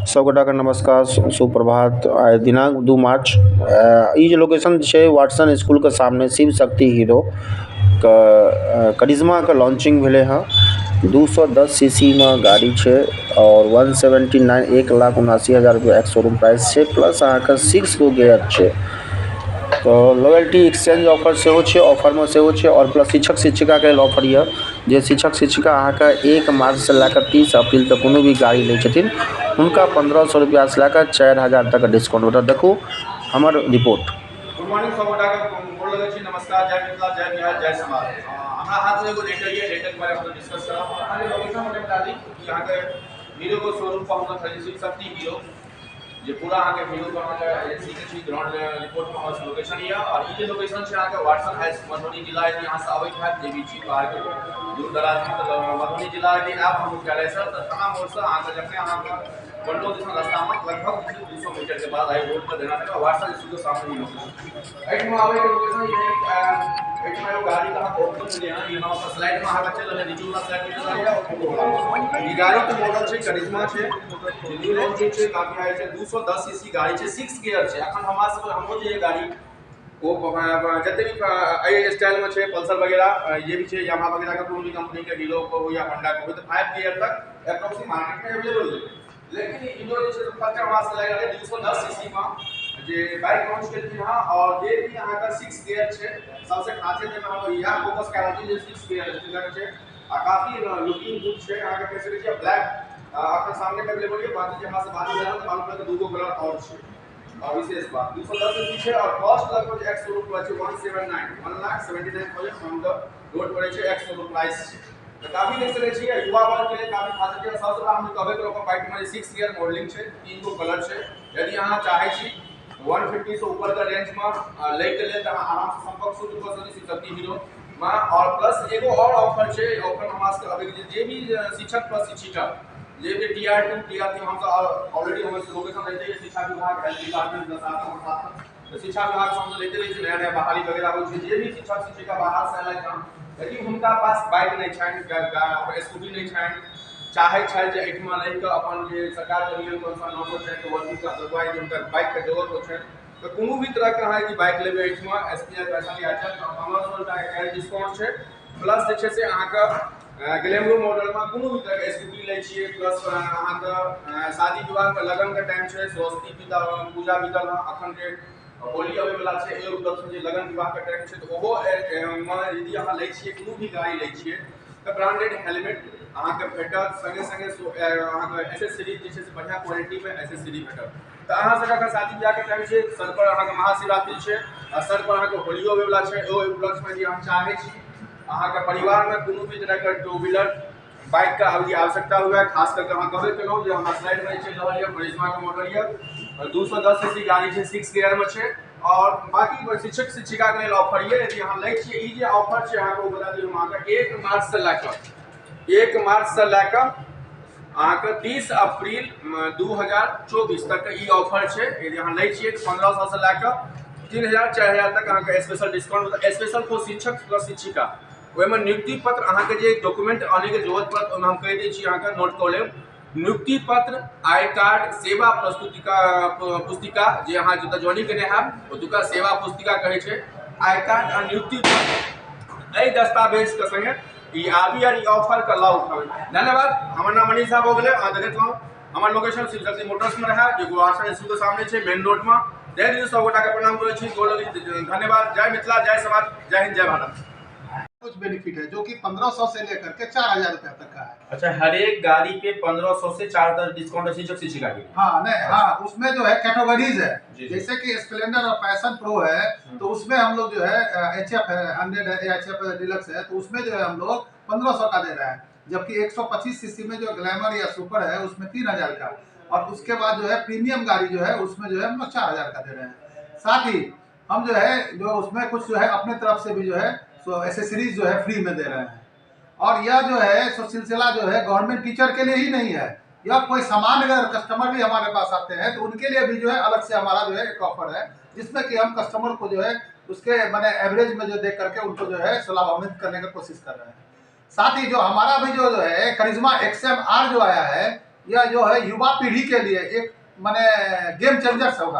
सब गोटाके नमस्कार, सुप्रभात। आइ दिनांक 2 मार्च। ई जे लोकेशन छै, वाटसन इसकुलके सामने शिव शक्ति हीरो के करिश्माके लॉन्चिंग भेलै हँ। 210 सीसीमे गाड़ी छै आओर 179, 1,79,000 रुपैआ एक्स शोरूम प्राइस छै। प्लस अहाँके सिक्स गो गियर छै, तऽ लॉयल्टी एक्सचेंज ऑफर सेहो छै, ऑफरमे सेहो छै। आओर प्लस शिक्षक शिक्षिकाके लेल ऑफर यऽ, जे शिक्षक शिक्षिका अहाँके 1 मार्चसँ लए कऽ 30 अप्रील तक कोनो भी गाड़ी लै छथिन, हुनका 1500 रुपैआसँ लए कऽ 4000 तक डिस्काउंट भेटत। देखू हमर रिपोर्ट। गुड मॉर्निंग, सब गोटाके गोर लगै छी। नमस्कार, जय मिथिला, जय बिहार, जय समाज। हमरा हाथमे एगो लेटर यऽ। लेटर के बारे में हम डिस्कस करब। अहाँके लोकेशन हम बता दी कि अहाँके हीरो के शोरूम पर हम खरीद छी, शक्ति हीरो, जे पूरा अहाँके हीरो के अहाँके एजेंसी के छी। ग्राउंड रिपोर्ट में हमर लोकेशन यऽ और ई जे लोकेशन छै अहाँके वाटसन हाई, मधुबनी जिला। यदि यहाँ से अबैत हैत, जे भी छी बाहरके दूर दराजमे, तऽ मधुबनी जिला यदि आयब हम मुख्यालय से, तऽ थाना मोड़ से अहाँके जखने अहाँके पंडौल दिसन रास्तामे लगभग 200 मीटर के बाद आई रोड पर देना था, वाटसन स्कूल के सामने ही लोकेशन। एहिठमा आबै के लोकेशन ई है कि एहिठमा एगो गाड़ी के अहाँके ऑप्शन मिले हँ। ई हम स्लाइड में अहाँके चलि रहल है, नीचू वाला स्लाइड में चलि रहल है और फोटो वाला। ई गाड़ी के मॉडल छै करिश्मा छै, जे न्यू लॉन्च छै। काफी हाई छै, 210 सीसी गाड़ी छै, सिक्स गियर छै। अखन हमरा सब हमरो जे गाड़ी ओ जते भी एहि स्टाइलमे छै, पल्सर वगैरह जे भी छै, यामाहा वगैरह के कोनो भी कंपनी के, हीरो के हो या होंडा के हो, तऽ 5 गियर तक अप्रोक्सी मार्केट में अवेलेबल छै। लेकिन हीरो जे छै फर्स्ट टाइम हमरा से लागि रहल 210 सीसी में जे बाइक लॉन्च केलखिन हँ और जे भी अहाँके सिक्स गियर छै। सबसे खासियत एहिमे हम इएह फोकस कए रहल छी जे सिक्स गियर छै आ काफी लुकिंग गुड छै। अहाँके कहि सकै छियै ब्लैक अखन सामने अवेलेबल यऽ, बाकी जे हमरा से बात भेल हँ तऽ मालूम पड़ल दूगो कलर आओर छै। और विशेष बात, 210 सीसी छै और कॉस्ट लगभग एक्स शोरूम पर छै 179, 1,79,000 ऑन the road पड़ै छै, एक्स शोरूम प्राइस छै। तऽ काफी देख सकै छियै, युवा वर्ग के लेल काफी खासियत छै। सबसँ बड़ा हम कहबे करू, अपन बाइक में सिक्स गियर मॉडलिंग छै, तीन गो कलर छै। यदि अहाँ चाहै छी 150 से ऊपर के रेंज में लै के लेल, तऽ अहाँ आराम से संपर्क शुरू कऽ सकै छी शक्ति हीरो में। और प्लस एगो और ऑफर छै। ऑफर हमरा सबके अभी जे भी शिक्षक प्लस शिक्षिका, जे भी टीआर 2, टीआर 3, हमसब ऑलरेडी हमर लोकेशन रहते छै शिक्षा विभाग, हेल्थ डिपार्टमेंट साथ, तऽ शिक्षा विभाग से हमसब लेते रहै छी। नया नया बहाली वगैरह होइ छै। जे भी शिक्षक शिक्षिका बाहर से एलथि हँ, यदि हुनका पास बाइक नहि छनि, स्कूटी नहि छनि, चाहै छथि जे एहिठमा रहि कऽ अपन जे सरकारके नियम अनुसार नौकर छथि, वर्किंग के हुनका बाइकके जरूरत होइ छनि, तऽ कोनो भी तरहके अहाँ यदि बाइक लेबै एहिठमा एसपी पैसा लिया छै, तऽ 1500 रुपैआके कैश डिस्काउंट छै। प्लस जे छै से अहाँके ग्लैमरो मॉडलमे कोनो भी तरहके स्कूटी लै छियै। प्लस अहाँके शादी विवाहके लगनके टाइम छै, सरस्वती पूजा बीतल हँ, अखन जे होली अबै वला छै, एहि उपलक्ष्यमे जे लगन विवाहके टाइम छै, तऽ ओहो मे यदि अहाँ लै छियै, कोनो भी गाड़ी लै छियै, तऽ ब्रांडेड हेलमेट अहाँके भेटत। सङ्गे सङ्गे अहाँके एसेसरीज जे छै से बढ़िआँ क्वालिटीमे एसेसरी भेटत। तऽ अहाँ सबके अगर शादी बियाहके टाइम छै, सर पर अहाँके महाशिवरात्रि छै आ सर पर अहाँके होलियो अबै वला छै, ओहि उपलक्ष्यमे यदि अहाँ चाहै छी अहाँके परिवारमे कोनो भी तरहके टू व्हीलर बाइकके यदि आवश्यकता हुए, खास करके अहाँ कहबे केलहुँ जे हमरा साइडमे चलि रहल यऽ, करिश्माके मॉडल यऽ, 210 सीसी गाड़ी छै, सिक्स गियरमे छै और बाकी शिक्षक शिक्षिकाके लेल ऑफर यऽ। यदि अहाँ लै छियै, ई जे ऑफर छै अहाँके ओ बता दियौ हम अहाँके, 1 मार्चसँ लए कऽ अहाँके 30 अप्रील 2024 तक ई ऑफर छै। यदि अहाँ लै छियै तऽ 1500 से लए कऽ 3000, 4000 तक अहाँके स्पेशल डिस्काउंट, स्पेशल फॉर शिक्षक प्लस शिक्षिका। ओहिमे नियुक्ति पत्र, अहाँके जे डॉक्यूमेंट आनैके जरूरत पड़त, ओहिमे हम कहि दै छी, अहाँके नोट कऽ लेब: नियुक्ति पत्र, I card, सेवा प्रस्तुतिका पुस्तिका, जे अहाँ जतऽ ज्वाइनिंग केने हैब ओतुका सेवा पुस्तिका कहै छै, I card आ नियुक्ति पत्र, एहि दस्तावेजके सङ्गे ई आबी आर ई ऑफरके लाभ उठाबी। धन्यवाद। हमर नाम मनीष झा भऽ गेलै। अहाँ देखैत रहू, हमर लोकेशन शिव शक्ति मोटर्समे रहए, जे गुआसन स्कूलके सामने छै, मेन रोडमे। जय हिन्द। सब गोटाके प्रणाम करै छी, गोर लगै छी। धन्यवाद। जय मिथिला, जय समाज, जय हिन्द, जय भारत। कुछ बेनिफिट है, जो कि 1500 से लेकर के 4000 रुपया तक का है। अच्छा, हर एक गाड़ी पे 1500 से 4000 डिस्काउंट है शिक्षक शिक्षिका के लिए? हाँ, नहीं, हाँ, उसमें जो है कैटेगरीज है। जी। जैसे कि स्प्लेंडर और पैशन प्रो है, तो उसमें हम लोग जो है एच एफ है, 100 है, एच एफ डिलक्स है, तो उसमें जो है हम लोग 1500 का दे रहे हैं, जबकि 125 सीसी में जो ग्लैमर या सुपर है, उसमें 3000 का और उसके बाद जो है प्रीमियम गाड़ी जो है, उसमें जो है हम लोग 4000 का दे रहे हैं। साथ ही हम जो है जो उसमें कुछ जो है अपने तरफ से भी जो है सो एसेसरीज जो है फ्री में दे रहे हैं। और यह जो है सो सिलसिला जो है गवर्नमेंट टीचर के लिए ही नहीं है। यह कोई सामान्य अगर कस्टमर भी हमारे पास आते हैं, तो उनके लिए भी जो है अलग से हमारा जो है एक ऑफर है, जिसमें कि हम कस्टमर को जो है उसके माने एवरेज में जो देख करके उनको जो है सो लाभान्वित करने का कोशिश कर रहे हैं। साथ ही जो हमारा भी जो है करिश्मा एक्सएम आर जो आया है, यह जो है युवा पीढ़ी के लिए एक माने गेम चेंजर्स होगा,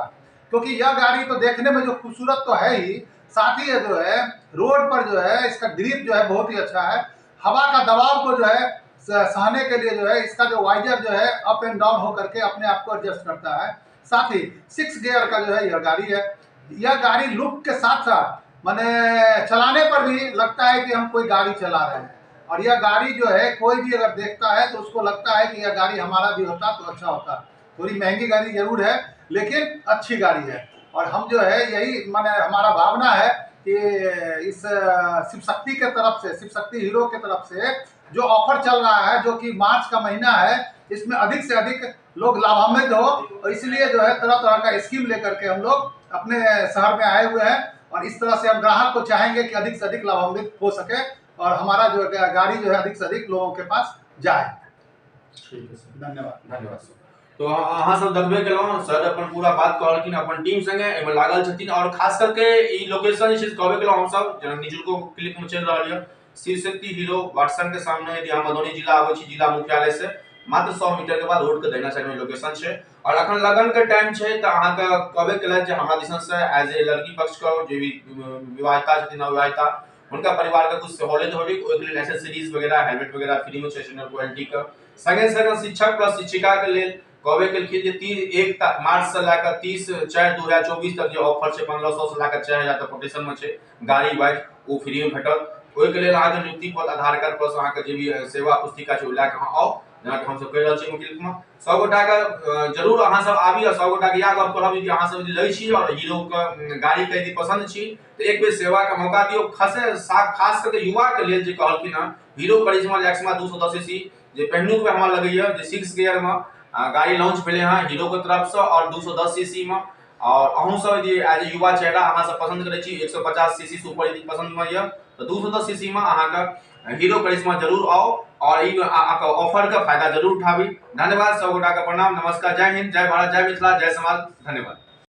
क्योंकि यह गाड़ी तो देखने में जो खूबसूरत तो है ही, साथ ही ये जो है रोड पर जो है इसका ग्रिप जो है बहुत ही अच्छा है। हवा का दबाव को जो है सहने के लिए जो है इसका जो वाइजर जो है अप एंड डाउन होकर के अपने आप को एडजस्ट करता है। साथ ही 6 गियर का जो है यह गाड़ी है। यह गाड़ी लुक के साथ साथ माने चलाने पर भी लगता है कि हम कोई गाड़ी चला रहे हैं। और यह गाड़ी जो है कोई भी अगर देखता है तो उसको लगता है कि यह गाड़ी हमारा भी होता तो अच्छा होता। थोड़ी महंगी गाड़ी जरूर है लेकिन अच्छी गाड़ी है। और हम जो है यही माने हमारा भावना है कि इस शिव शक्ति के तरफ से, शिव शक्ति हीरो के तरफ से जो ऑफर चल रहा है, जो कि मार्च का महीना है, इसमें अधिक से अधिक लोग लाभान्वित हो, और इसलिए जो है तरह तरह का स्कीम लेकर के हम लोग अपने शहर में आए हुए हैं। और इस तरह से हम ग्राहक को चाहेंगे कि अधिक से अधिक लाभान्वित हो सके और हमारा जो गाड़ी जो है अधिक से अधिक लोगों के पास जाए। ठीक है सर। धन्यवाद। धन्यवाद सर। तो अहाँ सब देखबे केलहुँ, सर अपन पूरा बात कहलखिन, अपन टीम संगे एहिमे लागल छथिन। और खास करके ई लोकेशन जे छै से कहबे केलहुँ हमसब, जेना निचुलको क्लिप में चलि रहल यऽ, शिव शक्ति हीरो वाटसन के सामने यदि अहाँ मधुबनी जिला आबै छी, जिला मुख्यालय से मात्र 100 मीटर के बाद रोड के दहिना साइड में लोकेशन छै। और अखन लगन के टाइम छै तऽ अहाँके कहबे केलथि जे हमरा दिसन से एज ए लड़की पक्ष के जे भी विवाहिता छथिन, अविवाहिता, हुनका परिवार के कुछ सहूलियत होबे, ओहिके लेल एसेसरीज वगैरह, हेलमेट वगैरह फ्री में छै सीनियर क्वालिटी के। संगे संगे शिक्षक प्लस शिक्षिका के लेल कहबे केलखिन जे 1 मार्च से लए कऽ 30/4/2024 तक जे ऑफर छै 1500 से लए कऽ 4000 तक कोटेशन में छै गाड़ी बाइक, ओ फ्री में भेटत। ओहिके लेल अहाँके नियुक्ति पत्र, आधार कार्ड प्लस अहाँके जे भी सेवा पुस्तिका छै ओ लए कऽ अहाँ आउ। जेनाकि हमसब कहि रहल छी मुख्य में सब गोटाके जरूर अहाँ सब आबी और सब गोटाके इएह गप कहब कि अहाँ सब यदि लै छी और हीरो के गाड़ी के यदि पसंद छी तऽ एक बेर सेवा के मौका दियौ। खास करके युवा के लेल जे कहलखिन हँ हीरो करिश्मा एक्समा 210 सीसी जे पहिलुक बेर हमरा लगैया जे 6 गियर में गाड़ी लॉन्च भेलै हँ हीरो के तरफ से और 210 सीसी में। और अहूँ सब यदि एज ए युवा चेहरा अहाँ सब पसंद करै छी 150 सीसी से ऊपर यदि पसंद में यऽ तऽ 210 सीसी में अहाँके हीरो करिश्मा जरूर आउ और ई अहाँके ऑफर के फायदा जरूर उठाबी। धन्यवाद, सब गोटा के प्रणाम, नमस्कार, जय हिंद, जय भारत, जय मिथिला, जय समाज, धन्यवाद।